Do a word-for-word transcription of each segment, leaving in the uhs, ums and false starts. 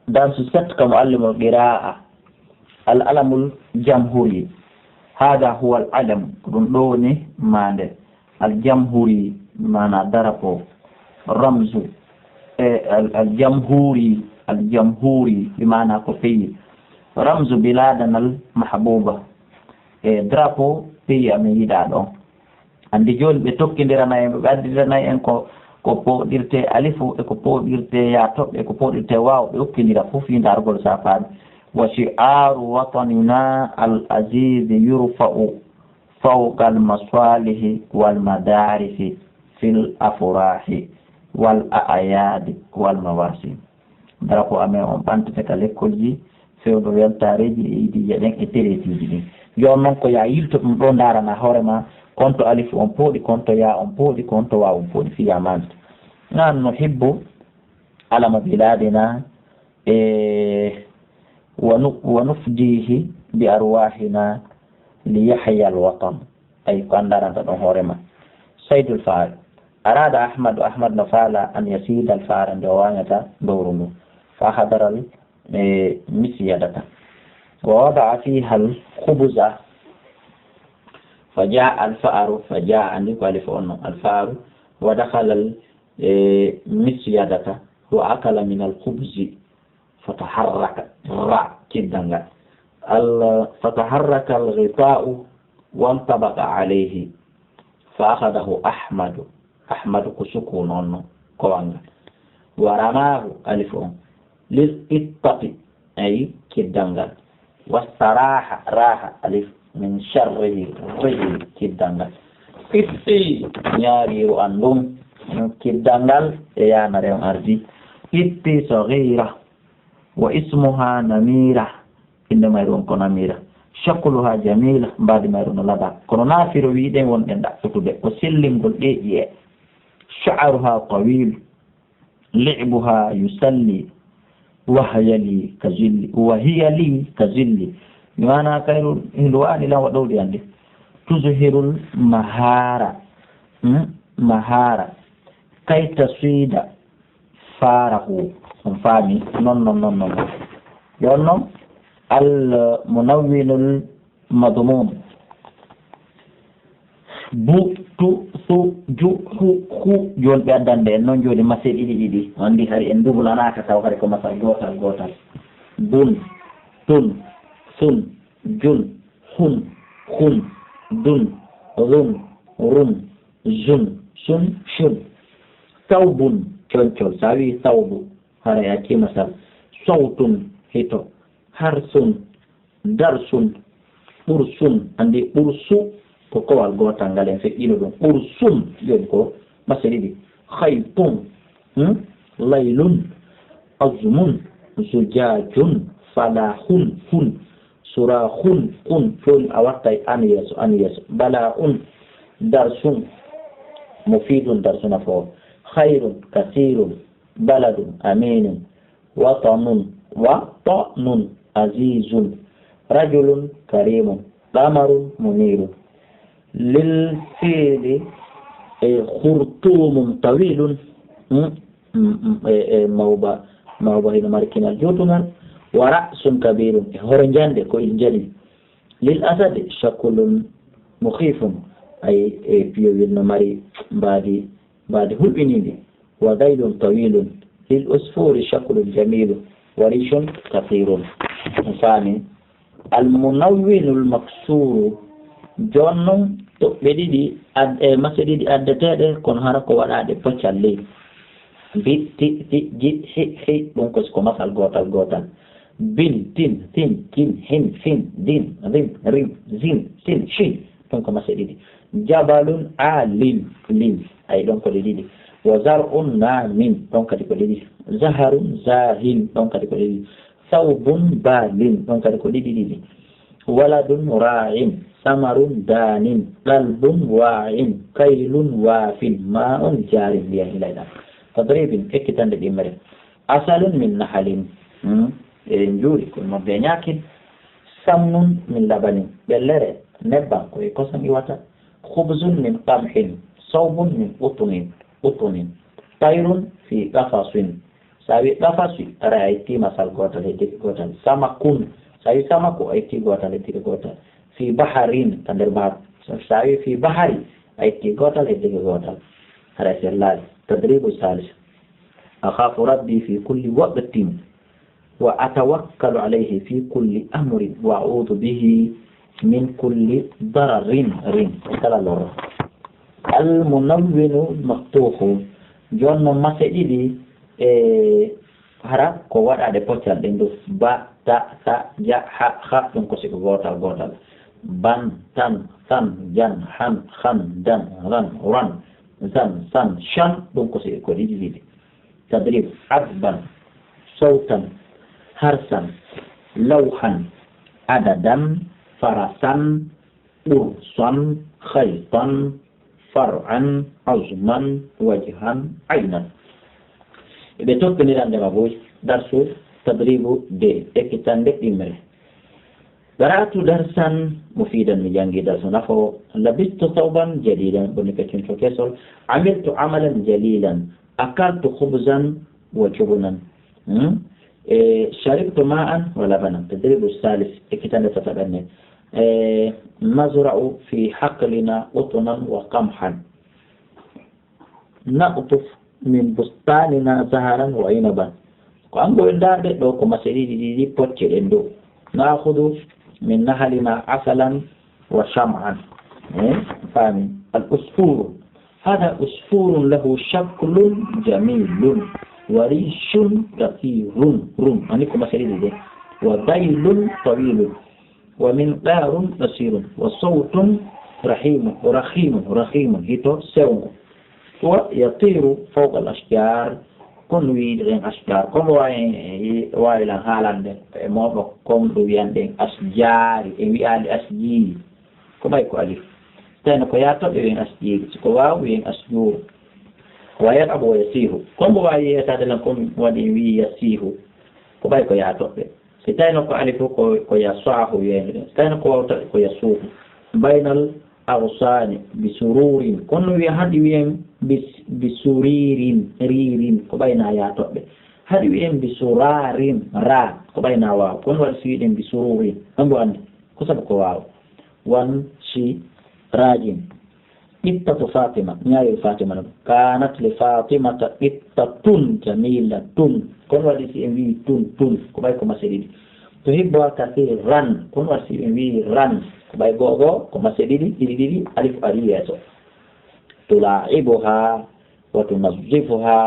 Darsu sept, kamo allimol qira'a. Al alamul jamhuri. Hada huwa al alam. Ko ɗum ɗoo woni maande. Al jamhuri, maana darapo. Ramzu. E al, al jamhuri, al jamhuri, bi maana ko pays. Ramzu biladana al mahbuba. E drapeau pays amen yiɗaaɗo on. Anndi jooni ɓe tokkindiranay en, ɓe ɓaddiranay en ko, ko pooɗirtee alifu, e ko pooɗirtee yaa toɓɓe, e ko pooɗirtee waaw, ɓe okkindira fof fii ndaargol saafaani. Wa shi'aaru watanina al azizi yurfa'u fawqa al masalihi wal madarisi fil afrahi wal a'yadi wal mawasim. Drapeau amen on ɓantete ka lekkolji, fewndo weltaareeji e iidiije ɗen e tereetiiji ɗin. Yo on non ko yaa yilto ɗum ɗoo, ndaarana hoore maa, konto alifu on pooɗi, konto yaa on pooɗi, konto waaw on pooɗi, fii yaa maanta. Naan no hibbu alama bilaadina, e wa nu-, wa nufdihi bi arwaahina li yahya al watan. Ay, ko anndaranta ɗon hoore maa. Saydul Faal. Araada Ahmadu, Ahmad no faala an yasiida al faara nde o waañata lowru ndu. Fa hadaral, e, misyadata. Wa wada'a fiha al khubuza. Fa jaa al faaru, fa jaa anndi ko alif on no. Al faaru. Wa dakhala al, e, misyadata. Wa akala min al khubuzi. Fataharraka, ra, kiddal ngal. Al, fataharraka al ghita'u wantabaqa alayhi. Fa akhadahu Ahmadu. Ahmadu ko sukun on no, kowal ngal. Wa ramahu, alif on. Lil ittati, ay, kiddal ngal. Wastaraha, raha, alif, min sharrihi, rihi, kiddal ngal. Itti, ñaariiru an ndun, kiddal ngal, e yaanare on ardi. Itti saghira. Wa ismuha Namira, innde mayru on ko Namira. Shakluha jamila, mbaadi mayru no laba. Kono naa firo wi'uɗen wonɗen ɗaɓɓutude, ko sellingol ɗee ƴi'e. Sha'ruha tawil, li'buha yusalli, wa hiya li ka zilli, wa hiya li ka zilli. Mi wana kayru hindu wani lan wa ɗowɗi ande. Tuzhirul mahara, hmm? Mahara. Kay taswida. Faarahu, on faami, non, non, non, non. Jooni non, al munawwinul madmum. Bu, tu, su, ju, hu, hu. Jooni ɓe addande en non jooni mase ɗiɗi ɗiɗi. On anndi hari en dubulanaaka taw hari ko masal gootal gootal. Bun, tun, sun, jun, hun, khun, dun, run, rum, zun, sun, shun. Sawbun, concol. So a wi'i sawbu, haray a accii masal. Sawtun, hito. Harsun, darsun, ɓursun. Anndi ɓursu ko kowal gootal ngal en feƴƴino ɗum. Ɓursun, jooni ko mase ɗiɗi. Khaytun, hmm? Laylun, azmun, zujaajun, falahun, hun. Surakhun, khun, khun, a wattay an yeeso, an yeeso. Bala'un, darsun, mufidun, darsu nafoowo. Khayrun, kasirun, baladun, aminun, watanun, watanun, azizun, rajulun, karimun, qamarun, munirun. Lil fiili, e, khurtumun tawilun, hmm? Mm, mm, e, e, mawba, mawba hino mari kinal juutungal. Wa ra'sun kabirun, e hore njande ko il njani. Lil asadi shakulun mukhifun, ay, e, piyowel no mari mbaadi, mbaadi hulɓiniindi. Wa daylun tawilun. Lil usfuri shakulun jamilun. Wa rishun kathirun. On faami? Al munawwinul maksuuru, jooni non toɓɓe ɗiɗi ad-, e mase ɗiɗi addeteeɗe, kono hara ko waɗaaɗe poccal ley. Bi, ti, ti, ji, hi, hi, ɗum ko, ko masal gootal gootal. Bin, tin, sin, kin, hin, fin, din, rin, rin, zin, sin, shin, ɗum ko mase ɗiɗi. Jabalun aalin, lin, ay, ɗon ko ɗe ɗiɗi. Wa zar'un naamin, ɗon kadi ko ɗe ɗiɗi. Zaharun zaahin, ɗon kadi ko ɗe ɗiɗi. Sawbun baalin, ɗon kadi ko ɗiɗi ɗiɗi. Waladun raa'in, samarun daanin, qalbun waa'in, kaylun waafin, maa'un jaarin, ndiyan hilayɗan. Tadribin, ekkitande ɗimmere. Asalun min nahalin, hmm, eɗen njuuri, kono noddee ñaakin. Samnun min labanin, ɓellere, nebban, ko e kosan iwata. Khubzun min qamhin, sawbun min utunin, utunin. Tayrun fi qafasin, So a wi'i qafasi, haray a ittii masal gootal, heddike gootal. Samakun, so a wi'i samaku, a ittii gootal, heddike gootal. Fii baharin, ka nder maaru. So, so a wi'i fii bahari, a ittii gootal, heddike gootal. Haray sellaali. Tadribu salis. Akhafu Rabbi fi kulli waqtin. Wa atawakkalu alayhi fi kulli amrin. Wa a'udhu bihi min kulli dararin. Rin. E kala lorra. Al munawwinu maftuhu. Jooni non mase ɗiɗi e hara ko waɗaade poccal ɗen ɗo. Ba, ta, sa, ja, ha, ha. Ɗum ko sifa gootal gootal. Ban, tan, san, jan, han, han, dan, ran, ran, zan, san, shan. Ɗum ko sifa ko ɗiɗi ɗiɗi. Tadrib, adban, sawtan, harsan, lawhan, adadan, farasan, ɓursan, khaytan, far'an, azman, wajhan, aynan. Ɓe tokkindirande ma boy, darsu tadribu de, ekkitande ɗimre. Qara'tu darsan mufidan, mi jangi darsu nafo. Labistu thawban jadidan, ɓorni ka cunco kesol. Amiltu amalan jalilan, akaltu khubzan wa jubunan. Hmm? E, sharibtu ma'an wa labanan. Tadribu salis, ekkitande tataɓanne. E, nazra'u fi haqlina qutnan wa qamhan. Naqtuf min bustanina zaharan wa inaban. Ko an ko en ndaarde ɗo ko mase ɗiɗi ɗiɗi pocce ɗen ɗo. Na'khudhu min nahlina asalan wa sham'an. Eh, faami. Al usfuru. Hada usfurun lahu shaklun jamilun wa rishun kathirun. Run. Ani ko mase ɗiɗi ɗiɗi. Wa dhaylun tawilun. Wa minqarun qasirun, wa sawtun rahimun, rahimun, rahimun, hito sewngo. Wa yatiru fawqa al-ashjar, kon wiide ɗen ashjar. Kon waawi, waawi lan haalande e mooɗo, kon ɗo wiyan ɗen ashjari, e wi'aali ashjiri. Ko ɓay ko alif. Tawi no ko yaa toɓɓe wiyen ashjiri, si ko waaw wiyen ashjuru. Wa yal'abu wa yasihu. Kon mo waawi yeetaade lan, kon waɗi wi'i yasihu. Ko ɓay ko yaa toɓɓe. Si tawi no ko alifu ko, ko yasaahu wi'en. Si tawi no ko wawta ko yasuuhu. Baynal aghsani bi sururin. Kono wi'a hadi wi'en bi, bi suririn, ririn. Ko ɓayna yaa toɓɓe. Hadi wi'en bi surarin, ra. Ko ɓayna waaw. Kono waɗi si wi'en bi sururin. Ambo andi. Ko sabu ko waaw. Wan si rajin. Qittatu Fatima, ñaawel Fatima non. Kanat li Fatimata qittatun jamilatun. Kono waɗi si en wi'i tun, tun, ko ɓay ko mase ɗiɗi. Tuhibbuha kathiran, kono waɗi si en wi'i ran, ko ɓay go'o go'o, ko mase ɗiɗi, ɗiɗi ɗiɗi, alif ari yeeso. Tula'ibuha wa tunazzifuha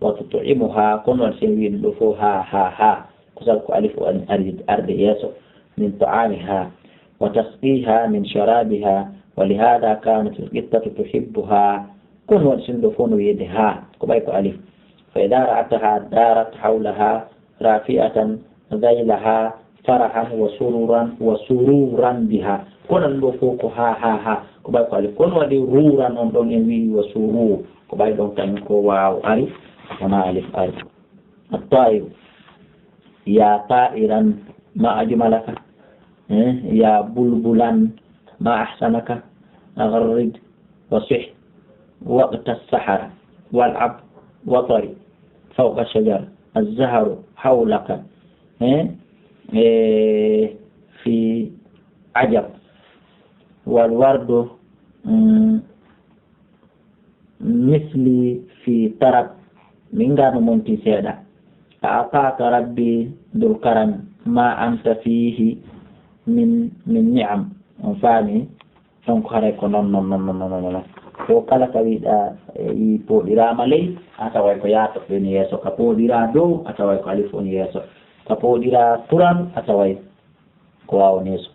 wa tut'imuha, kono waɗi si en wi'i ɗum ɗo fof ha, ha, ha. Ko sabu ko alif o ari arde yeeso, min ta'amiha, wa tasqiha min sharabiha, wa lihada kanat al-qittatu tuhibbuha. Kono waɗi sinɗo fof no wi'ede ha, ko ɓay ko alif. Fa idha ra'ataha darat hawlaha rafi'atan dhaylaha farahan wa sururan, wa sururan biha. Kono ɗum ɗo fof ko ha, ha, ha, ko ɓay ko alif. Kono waɗi ruran on ɗon en wi'i wa surur, ko ɓay ɗon kañum ko waaw ari, wona alif ari. At-ta'iru. Ya ta'iran ma ajmalaka. Eh, ya bulbulan ma ahsanaka. Gharrid wa sih. Waqta as-sahara. Wal'ab wa tari. Fawqa ash-shajar. Az-zahru hawlaka. Eh, eh, fi ajab. Wal wardu, mm, misli fi tarab, min ngano monti seeɗa. A ataaka rabbi dul karam ma anta fihi min, min ni'am. On faami? Donc haray ko non, non, non, non, non, non. Ko kala ka wiɗa, e, yi pooɗiraama ley, a taway ko yaato ɓen yeeso. Ka pooɗiraa dow, a taway ko alif on yeeso. Ka pooɗiraa turan, a taway ko waaw neesu.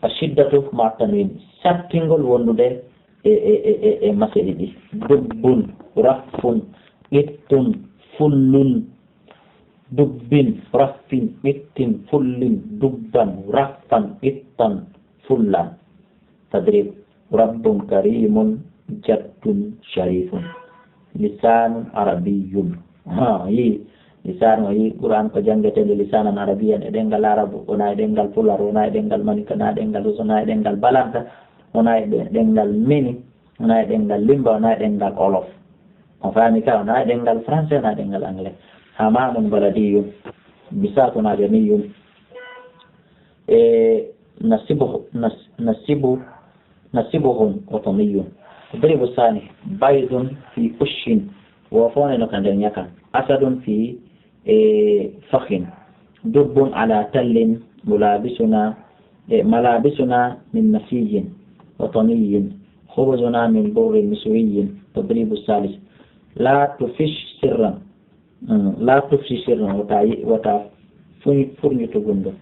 Ashiddatu ma tanwin, sattingol wondude e, e, e, e, e mase ɗiɗi. Dubbun, raffun, qittun, fullun. Dubbin, raffin, qittin, fullin, dubban, raffan, qittan, fullan. Tadrib. Rabbun karimun jaddun sharifun. Lisanun arabiyyun. Ha, yi. Lisanun, yi. Qur'an ko janngeteende lisanan arabiyyan e ɗemngal arabu, wona e ɗemngal pular, wona e ɗemngal manika, wona e ɗemngal soso, wona e ɗemngal balanka, wona e ɗe-, ɗemngal mini, wona e ɗemngal limba, wona e ɗemngal olof. On faami ka, wona e ɗemngal français, wona e ɗemngal anglais. أمام بلدي، بساط عجمي، إيه، نسبه، نس-، نسب-، نسبهم وطني. التدريب الثاني، بيض في أش، وفون نكندن يكن، أسد في، إيه، فخ، دب على تل، ملابسنا، إيه، ملابسنا من نسيج وطني، خبزنا من بر مصري. التدريب الثالث، لا تفش سرا، Mm, لا تفش سرا, wota yi-, wota fuy-, furñutu gunndun.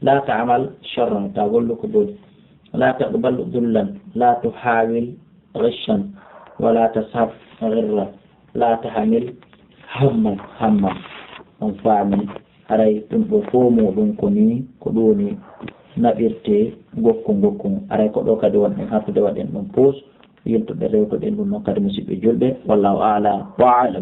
لا تعمل شرا, wota gollu ko boni. لا تقبل ذلا, لا تحاول غشا, ولا تسهر غرا, لا تحمل هما, hamman. On faami, haray ɗun ɗoo fow muuɗun ko nii, ko ɗun woni naɓirtee gokkun gokkun. Haray ko ɗoo kadi wonɗen hattude waɗen ɗun pause, yiltude rewtuɗen ɗun non kadi, musiɓɓe julɓe. والله أعلى وأعلم.